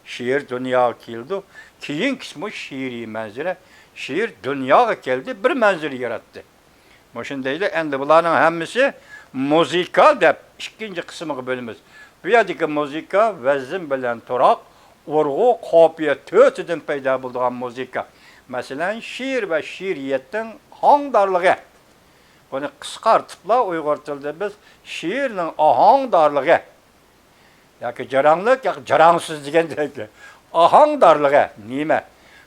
شېئىر دۇنياغا كېلىدۇ، كېيىنكىسىمۇ شېئىرىي مەنزىرە، شېئىر دۇنياغا كەلدى، بىر مەنزىرە ياراتتى. مۇشۇنى دەيلى، ئەمدى بۇلارنىڭ ھەممىسى مۇزىكا دەپ ئىككىنچى قىسمىغا بۆلىمىز. بۇ يەردىكى مۇزىكا ۋەزىن بىلەن تۇراق، ئۇرغۇ، قاپىيە تۆتىدىن پەيدا بولىدىغان مۇزىكا. مەسىلەن، شېئىر ۋە شېئىرىيەتنىڭ ھاڭدارلىقى. بۇنى قىسقارتىپلا ئۇيغۇر تىلىدا بىز شېئىرنىڭ ئاھاڭدارلىقى ياكى جاراڭلىق ياكى جاراڭسىز دېگەندەك. ئاھاڭدارلىقى نېمە؟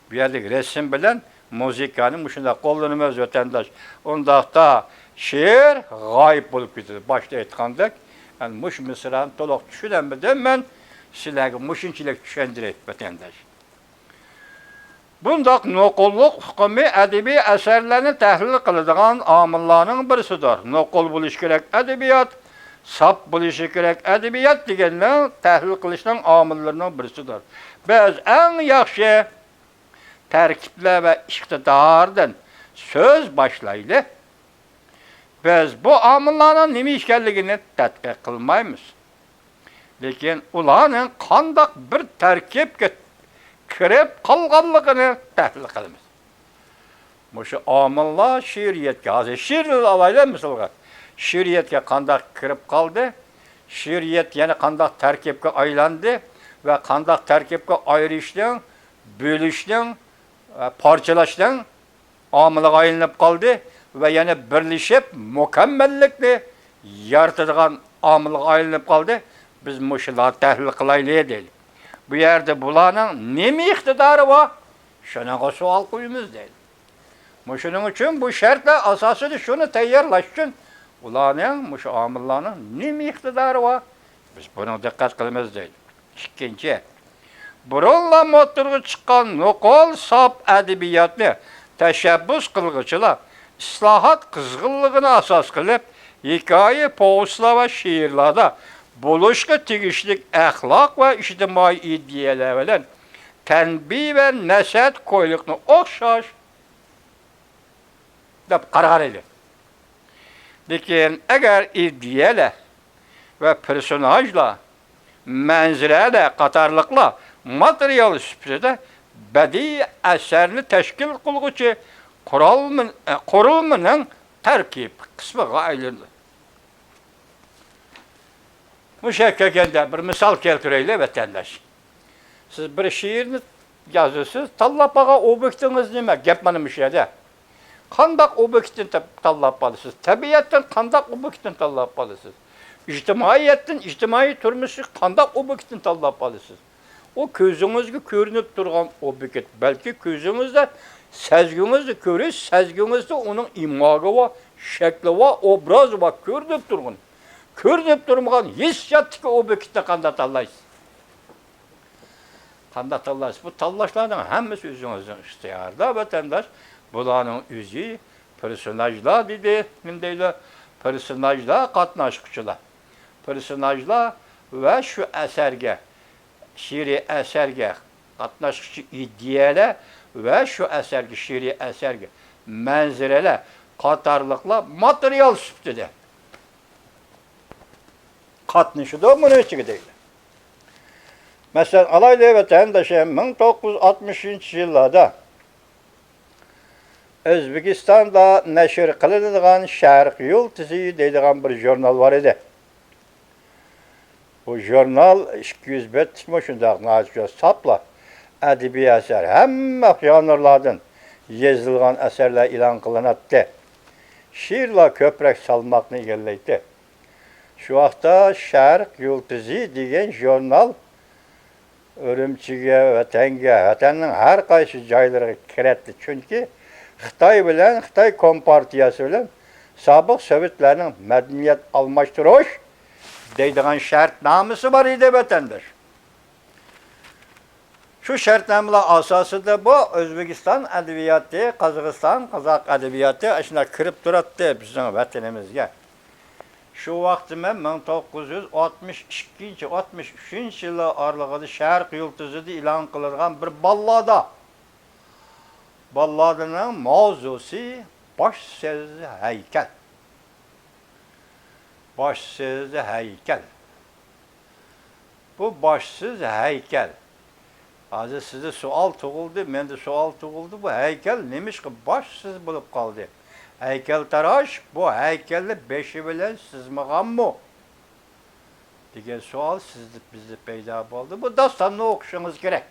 بۇ يەردىكى رەسىم بىلەن مۇزىكانى مۇشۇنداق قوللىنىمىز، ۋەتەنداش. ئۇنداقتا شېئىر غايىب بولۇپ كېتىدۇ. باشتا ئېيتقاندەك، يەنى مۇشۇ مىسرانى تولۇق چۈشىنەلمىدىم مەن، سىلەرگە مۇشۇنچىلىك چۈشەندۈرەي، ۋەتەنداش. بۇنداق نوقۇللۇق ئۇقۇمى ئەدەبىي ئەسەرلەرنى تەھلىل قىلىدىغان ئامىللارنىڭ بىرسىدۇر. نوقۇل بولۇشى كېرەك ئەدەبىيات، ساپ بولۇشى كېرەك ئەدەبىيات دېگەننىڭ تەھلىل قىلىشنىڭ ئامىللىرىنىڭ بىرسىدۇر. بىز ئەڭ ياخشى تەركىبلەر ۋە ئىقتىداردىن سۆز باشلايلى. بىز بۇ ئامىللارنىڭ نېمە ئىكەنلىكىنى تەتقىق قىلمايمىز. لېكىن ئۇلارنىڭ قانداق بىر تەركىبكە كىرىپ قالغانلىقىنى تەھلىل قىلىمىز. مۇشۇ ئامىللار شېئىرىيەتكە، ھازىر شېئىرنى ئالايلى مىسالغا. شېئىرىيەتكە قانداق كىرىپ قالدى؟ شېئىرىيەت يەنە قانداق تەركىبكە ئايلاندى ۋە قانداق تەركىبكە ئايرىشنىڭ، بۆلۈشنىڭ، ۋە پارچىلاشنىڭ ئامىلىغا ئايلىنىپ قالدى ۋە يەنە بىرلىشىپ مۇكەممەللىكنى يارىتىدىغان ئامىلغا ئايلىنىپ قالدى. بىز مۇشۇلارنى تەھلىل قىلايلى دەيلى. بۇ يەردە بۇلارنىڭ نېمە ئىقتىدارى بار؟ شۇنىڭغا سوئال قويىمىز دەيلى. مۇشۇنىڭ ئۈچۈن بۇ شەرتلەر ئاساسىدا شۇنى تەييارلاش ئۈچۈن ئۇلارنىڭ، مۇشۇ ئامىللارنىڭ نېمە ئىقتىدارى بار؟ بىز بۇنىڭغا دىققەت قىلىمىز دەيلى. ئىككىنچى، بۇرۇنلا ئوتتۇرىغا چىققان نوقۇل ساپ ئەدەبىياتنى تەشەببۇس قىلغۇچىلار ئىسلاھات قىزغىنلىقىنى ئاساس قىلىپ، ھېكايە، پوۋېستلار ۋە شېئىرلاردا بولۇشقا تېگىشلىك ئەخلاق ۋە ئىجتىمائىي ئىدىيەلەر بىلەن تەنبىھ ۋە نەسىھەت كويلۇقنى ئوخشاش دەپ قارىغان ئىدى. لېكىن ئەگەر ئىدىيەلەر ۋە پېرسوناژلار، مەنزىرەلەر قاتارلىقلار ماتېرىيال سۈپىتىدە بەدىئىي ئەسەرنى تەشكىل قىلغۇچى قۇرالمىن-، ئە، قۇرۇلمىنىڭ تەركىبىي قىسمىغا ئايلىنىدۇ. مۇشۇ يەرگە كەلگەندە بىر مىسال كەلتۈرەيلى، ۋەتەنداش. سىز بىر شېئىرنى يازىسىز، تاللاپ ئالغان ئوبيېكتىڭىز نېمە؟ گەپ مانا مۇشۇ يەردە. قانداق ئوبيېكتنى تاپ-، تاللاپ ئالىسىز؟ تەبىئەتتىن قانداق ئوبيېكتنى تاللاپ ئالىسىز؟ ئىجتىمائىيەتتىن، ئىجتىمائىي تۇرمۇشتا قانداق ئوبيېكتنى تاللاپ ئالىسىز؟ ئۇ كۆزىڭىزگە كۆرۈنۈپ تۇرغان ئوبيېكت، بەلكى كۆزىڭىزدە، سەزگۈڭىزدە كۆرۈش، سەزگۈڭىزدە ئۇنىڭ ئىماگى بار، شەكلى بار، ئوبرازى بار، كۆرۈنۈپ تۇرغان. كۆرۈنۈپ تۇرمىغان ھېسسىياتتىكى ئوبيېكتنى قانداق تاللايسىز؟ قانداق تاللايسىز؟ بۇ تاللاشلارنىڭ ھەممىسى ئۆزىڭىزنىڭ ئىختىيارىدا، ۋەتەنداش. بۇلارنىڭ ئۆزى پېرسوناژلار دېدى، نېمە دەيدۇ؟ پېرسوناژلار، قاتناشقۇچىلار. پېرسوناژلار ۋە شۇ ئەسەرگە، شېئىرىي ئەسەرگە قاتناشقۇچى ئىدىيەلەر ۋە شۇ ئەسەرگە، شېئىرىي ئەسەرگە مەنزىرىلەر قاتارلىقلار ماتېرىيال سۈپىتىدە قاتنىشىدۇ، بۇنىڭ ئىچىگە دەيدۇ. مەسىلەن، ئالايلى ۋەتەندىشىم، مىڭ توققۇز يۈز ئاتمىشىنچى يىللاردا ئۆزبېكىستاندا نەشر قىلىنىدىغان شەرق يۇلتۇزى دەيدىغان بىر ژۇرنال بار ئىدى. بۇ ژۇرنال ئىككى يۈز بەتلىكمۇ شۇنداق ناھايىتى ساپلا ئەدەبىي ئەسەر، ھەممە ژانىرلاردىن يېزىلغان ئەسەرلەر ئېلان قىلىناتتى. شېئىرلار كۆپرەك سالماقنى ئىگىلەيتتى. شۇ ۋاقىتتا شەرق يۇلتۇزى دېگەن ژۇرنال ئۈرۈمچىگە، ۋەتەنگە، ۋەتەننىڭ ھەر قايسى جايلىرىغا كىرەتتى. چۈنكى خىتاي بىلەن، خىتاي كومپارتىيەسى بىلەن سابىق سوۋېتلارنىڭ مەدەنىيەت ئالماشتۇرۇش دەيدىغان شەرتنامىسى بار ئىدى، ۋەتەنداش. شۇ شەرتنامىلار ئاساسىدا بۇ ئۆزبېكىستان ئەدەبىياتى، قازاقىستان، قازاق ئەدەبىياتى ئاشۇنداق كىرىپ تۇراتتى بىزنىڭ ۋەتىنىمىزگە. شۇ ۋاقىتتا مەن مىڭ توققۇز يۈز ئاتمىش ئىككىنچى، ئاتمىش ئۈچىنچى يىللار ئارىلىقىدا شەرق يۇلتۇزىدا ئېلان قىلىنغان بىر باللادا، باللادىنىڭ ماۋزۇسى باشسىز ھەيكەل. باشسىز ھەيكەل. بۇ باشسىز ھەيكەل. ھازىر سىزدە سوئال تۇغۇلدى، مەندە سوئال تۇغۇلدى، بۇ ھەيكەل نېمىشقا باشسىز بولۇپ قالدى؟ ھەيكەلتاراش بۇ ھەيكەلنى بېشى بىلەن سىزمىغانمۇ؟ دېگەن سوئال سىزدە، بىزدە پەيدا بولدى. بۇ داستاننى ئوقۇشىڭىز كېرەك.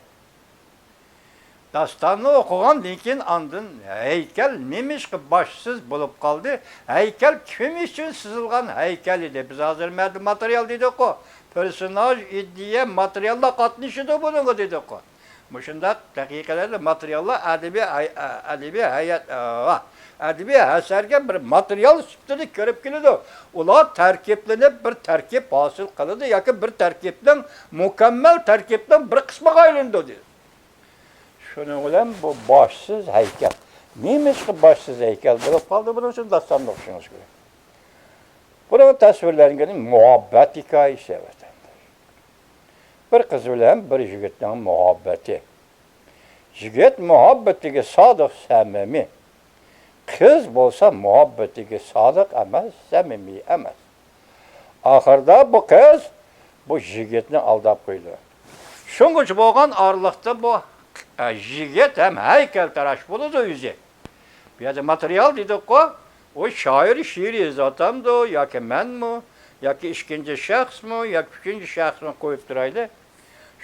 داستاننى ئوقۇغاندىن كېيىن ئاندىن ھەيكەل نېمىشقا باشسىز بولۇپ قالدى؟ ھەيكەل كىم ئۈچۈن سىزىلغان ھەيكەل ئىدى؟ بىز ھازىر مەدە-، ماتېرىيال دېدۇققۇ، پېرسوناژ، ئىدىيە، ماتېرىياللار قاتنىشىدۇ بۇنىڭغا دېدۇققۇ. مۇشۇنداق دەقىقىلەردە ماتېرىياللار ئەدەبىي ھەي-، ئەدەبىي ھەيئەت، ئەدەبىي ئەسەرگە بىر ماتېرىيال سۈپىتىدە كىرىپ كېلىدۇ. ئۇلار تەركىبلىنىپ بىر تەركىب ھاسىل قىلىدۇ ياكى بىر تەركىبنىڭ، مۇكەممەل تەركىبنىڭ بىر قىسمىغا ئايلىنىدۇ دېدى. شۇنىڭ بىلەن بۇ باشسىز ھەيكەل. نېمىشقا باشسىز ھەيكەل بولۇپ قالدى؟ بۇنىڭ ئۈچۈن داستاننى ئوقۇشىڭىز كېرەك. بۇنىڭ تەسۋىرلەنگىنى مۇھەببەت ھېكايىسى، ۋەتەنداش. بىر قىز بىلەن بىر يىگىتنىڭ مۇھەببىتى. يىگىت مۇھەببىتىگە سادىق، سەمىمىي. قىز بولسا مۇھەببىتىگە سادىق ئەمەس، سەمىمىي ئەمەس. ئاخىردا بۇ قىز بۇ يىگىتنى ئالداپ قويىدۇ. شۇڭغىچە بولغان ئارىلىقتا بۇ، ئە، يىگىت ھەم ھەيكەلتىراش بولىدۇ ئۆزى. بۇ يەردە ماتېرىيال دېدۇققۇ، ئۇ شائىر شېئىر يېزىۋاتامدۇ ياكى مەنمۇ ياكى ئىككىنچى شەخسمۇ ياكى ئۈچىنچى شەخسمۇ قويۇپ تۇرايلى.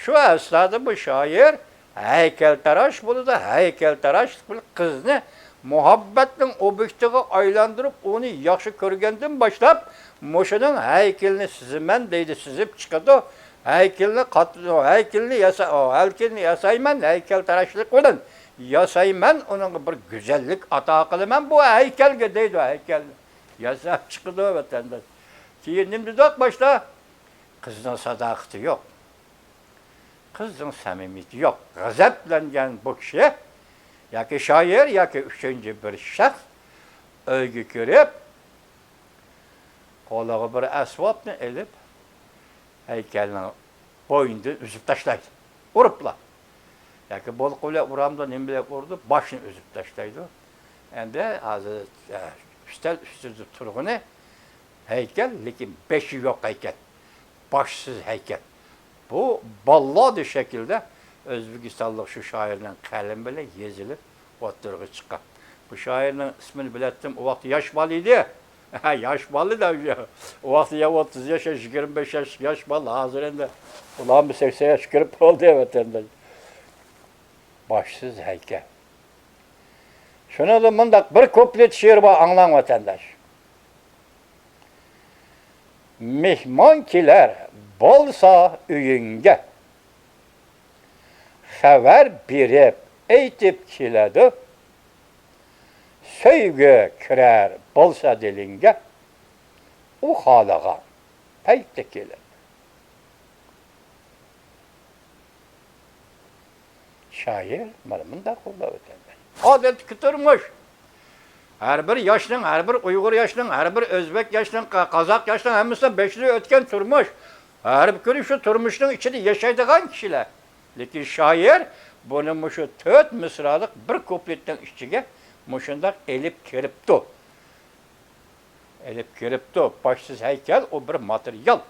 شۇ ئەسنادا بۇ شائىر ھەيكەلتىراش بولىدۇ، ھەيكەلتىراشلىق بىلەن قىزنى مۇھەببەتنىڭ ئوبيېكتىغا ئايلاندۇرۇپ، ئۇنى ياخشى كۆرگەندىن باشلاپ، مۇشۇنىڭ ھەيكىلىنى سىزىمەن دەيدۇ، سىزىپ چىقىدۇ. ھەيكىلنى قات-، ھەيكىلنى ياسا-، ھەيكىلنى ياسايمەن، ھەيكەلتىراشلىق بىلەن ياسايمەن، ئۇنىڭغا بىر گۈزەللىك ئاتا قىلىمەن بۇ ھەيكەلگە دەيدۇ، ھەيكەلنى ياساپ چىقىدۇ ۋەتەنداش. كېيىن نېمە دېدۇق باشتا؟ قىزنىڭ ساداقىتى يوق. قىزنىڭ سەمىمىيىتى يوق. غەزەپلەنگەن بۇ كىشى ياكى شائىر ياكى ئۈچىنچى بىر شەخس ئۆيگە كىرىپ، قولىغا بىر ئەسۋابنى ئېلىپ، ھەيكەلنىڭ بوينىدىن ئۈزۈپ تاشلايدۇ. ئۇرۇپلا. ياكى بولقا بىلەن ئۇرامدۇ، نېمە بىلەن ئۇرىدۇ، باشىنى ئۈزۈپ تاشلايدۇ. ئەمدى ھازىر، ئە، ئۈستەل ئۈستىدە تۇرغىنى ھەيكەل، لېكىن بېشى يوق ھەيكەل. باشسىز ھەيكەل. بۇ باللادا شەكىلدە ئۆزبېكىستانلىق شۇ شائىرنىڭ قەلىمى بىلەن يېزىلىپ ئوتتۇرىغا چىققان. بۇ شائىرنىڭ ئىسمىنى بىلەتتىم، ئۇ ۋاقىتتا ياش بالا ئىدى. ھە، ياش بالا ئىدى ئۇ. ئۇ ۋاقىتتا يا ئوتتۇز ياش، يا يىگىرمە بەش ياش، ياش بالا. ھازىر ئەمدى ئۇلارمۇ سەكسەن ياشقا كىرىپ قالدى، ۋەتەنداش. باشسىز ھەيكەل. شۇنىڭدا مۇنداق بىر كۇپلېت شېئىر بار، ئاڭلاڭ، ۋەتەنداش. مېھمان كېلەر بولسا ئۆيۈڭگە، خەۋەر بېرىپ ئېيتىپ كېلىدۇ. سۆيگۈ كىرەر بولسا دىلىڭگە، ئۇ خالىغان پەيتتە كېلىدۇ. شائىر مانا مۇنداق قىلدى، ۋەتەنداش. ئادەتتىكى تۇرمۇش. ھەر بىر ياشنىڭ، ھەر بىر ئۇيغۇر ياشنىڭ، ھەر بىر ئۆزبەك ياشنىڭ، قا-، قازاق ياشنىڭ ھەممىسىنىڭ بېشىدىن ئۆتكەن تۇرمۇش. ھەر بىر كۈنى شۇ تۇرمۇشنىڭ ئىچىدە ياشايدىغان كىشىلەر. لېكىن شائىر بۇنى مۇشۇ تۆت مىسرالىق بىر كۇپلېتنىڭ ئىچىگە مۇشۇنداق ئېلىپ كىرىپتۇ. ئېلىپ كىرىپتۇ. باشسىز ھەيكەل، ئۇ بىر ماتېرىيال.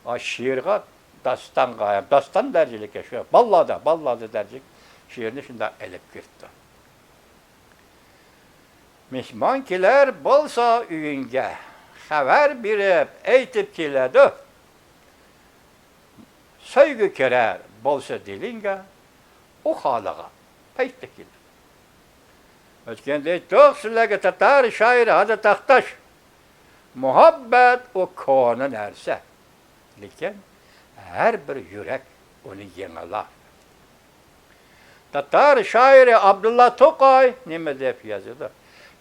ئا، شېئىرغا، داستانغا، داستان دەرىجىلىك، شۇ باللادا، باللادا دەرىجىلىك شېئىرنى شۇنداق ئېلىپ كىرىپتۇ. مېھمان كېلەر بولسا ئۆيۈڭگە، خەۋەر بېرىپ ئېيتىپ كېلىدۇ. سۆيگۈ كىرەر بولسا دىلىڭگە، ئۇ خالىغان پەيتتە كېلىدۇ. ئۆتكەندە ئېيتتۇق سىلەرگە، تاتار شائىرى ھادى تاختاش. مۇھەببەت ئۇ كونا نەرسە، لېكىن ھەر بىر يۈرەك ئۇنى يېڭىلار. تاتار شائىرى ئابدۇللا توقاي نېمە دەپ يازىدۇ؟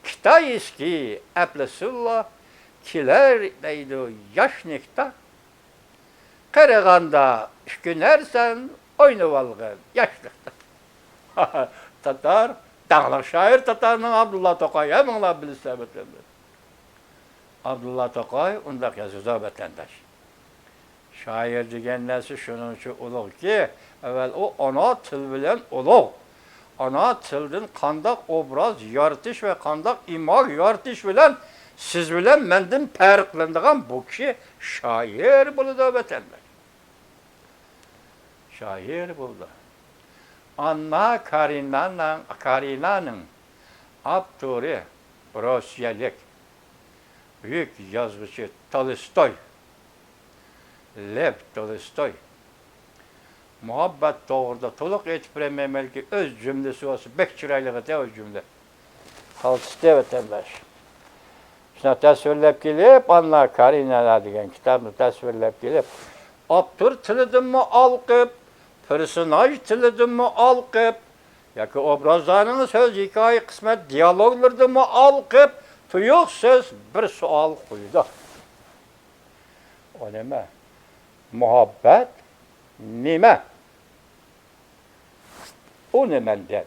كىتايسكىي ئەپلىسۇللا كېلەر دەيدۇ ياشنىكتا. قېرىغاندا ئۈكۈنەرسەن، ئوينىۋالغىن ياشلىقتا. تاتار، داڭلىق شائىر تاتارنىڭ ئابدۇللا توقاي، ھەممىڭلار بىلىسىلەر، ۋەتەنداش. ئابدۇللا توقاي ئۇنداق يازىدۇ، ۋەتەنداش. شائىر دېگەن نەرسە شۇنىڭ ئۈچۈن ئۇلۇغكى، ئەۋۋەل ئۇ ئانا تىل بىلەن ئۇلۇغ. ئانا تىلدىن قانداق ئوبراز يارىتىش ۋە قانداق ئىماگە يارىتىش بىلەن سىز بىلەن مەندىن پەرقلىنىدىغان بۇ كىشى شائىر بولىدۇ، ۋەتەنداش. شائىر بولىدۇ. ئاننا كارېنىنانىڭ، كارېنىنانىڭ ئاپتورى روسىيەلىك بۈيۈك يازغۇچى تولستوي. لېۋ تولستوي. مۇھەببەت توغرىدا تولۇق ئېيتىپ بېرەلمەيمەنكى، ئۆز جۈملىسى بولسا بەك چىرايلىق ئىدى، ئۇ جۈملە. قالتىستى ۋەتەنداش. شۇنداق تەسۋىرلەپ كېلىپ، ئاننا كارېنىنا دېگەن كىتابنى تەسۋىرلەپ كېلىپ، ئاپتور تىلىدىنمۇ ھالقىپ، پېرسوناژ تىلىدىنمۇ ھالقىپ، ياكى ئوبرازلارنىڭ سۆز، ھېكايە، قىسمەت دىيالوگلىرىدىنمۇ ھالقىپ، تۇيۇقسىز بىر سوئال قويىدۇ. ئۇ نېمە؟ مۇھەببەت نېمە؟ ئۇنى مەندىن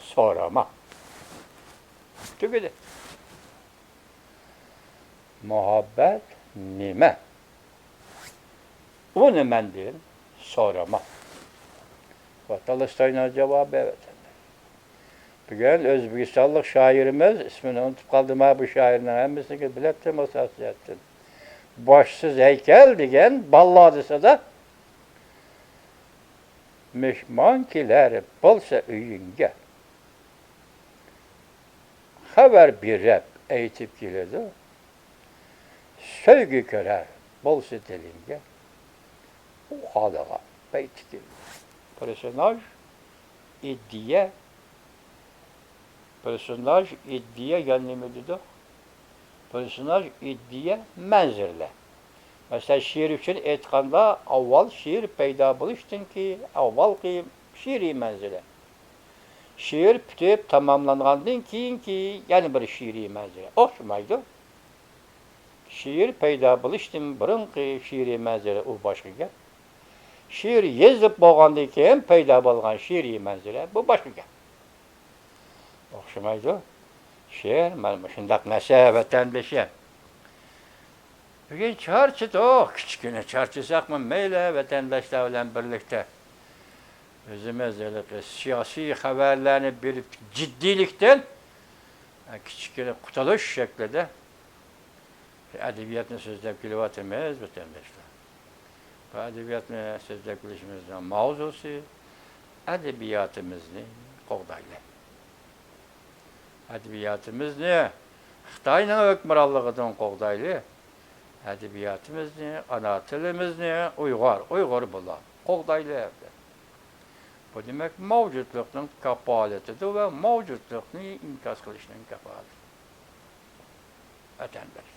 سورىما. تۈگىدى. مۇھەببەت نېمە؟ ئۇنى مەندىن سورىما. بۇ تولستوينىڭ جاۋابى، ۋەتەنداش. بۈگۈن ئۆزبېكىستانلىق شائىرىمىز، ئىسمىنى ئۇنتۇپ قالدىم ھە بۇ شائىرنىڭ، ھەممىسىنى بىلەتتىم ئاساسىيەتتىن. باشسىز ھەيكەل دېگەن باللادىسىدا، مېھمان كېلەر بولسا ئۆيۈڭگە، خەۋەر بېرىپ ئېيتىپ كېلىدۇ. سۆيگۈ كىرەر بولسا دىلىڭگە، ئۇ خالىغان پەيتتە كېلىدۇ. پېرسوناژ، ئىدىيە، پېرسوناژ، ئىدىيە، يەنە نېمە دېدۇق؟ پېرسوناژ، ئىدىيە، مەنزىرىلەر. مەسىلەن، شېئىر ئۈچۈن ئېيتقاندا، ئاۋۋال شېئىر پەيدا بولۇشتىن كېيىن، ئاۋۋالقى شېئىرىي مەنزىرە. شېئىر پۈتۈپ تاماملانغاندىن كېيىنكى يەنە بىر شېئىرىي مەنزىرە. ئوخشىمايدۇ. شېئىر پەيدا بولۇشتىن بۇرۇنقى شېئىرىي مەنزىرە، ئۇ باشقا گەپ. شېئىر يېزىپ بولغاندىن كېيىن پەيدا بولغان شېئىرىي مەنزىرە، بۇ باشقا گەپ. ئوخشىمايدۇ. شېئىر مانا مۇشۇنداق نەرسە، ۋەتەندىشىم. بۈگۈن چارچىدۇق، كىچىككىنە چارچىساقمۇ مەيلى، ۋەتەنداشلار بىلەن بىرلىكتە ئۆزىمىز ھېلىقى سىياسىي خەۋەرلەرنى بېرىپ جىددىيلىكتىن، كىچىككىنە قۇتۇلۇش شەكلىدە ئەدەبىياتنى سۆزلەپ كېلىۋاتىمىز، ۋەتەنداشلار. بۇ ئەدەبىياتنى سۆزلەپ كېلىشىمىزنىڭ ماۋزۇسى، ئەدەبىياتىمىزنى قوغدايلى. ئەدەبىياتىمىزنى خىتاينىڭ ھۆكۈمرانلىقىدىن قوغدايلى. ئەدەبىياتىمىزنى، ئانا تىلىمىزنى، ئۇيغۇر، ئۇيغۇر بولۇڭ، قوغدايلى. بۇ دېمەك، مەۋجۇتلۇقنىڭ كاپالىتىدۇر ۋە مەۋجۇتلۇقنى ئىنكاس قىلىشنىڭ كاپالىتى. ۋەتەنداش.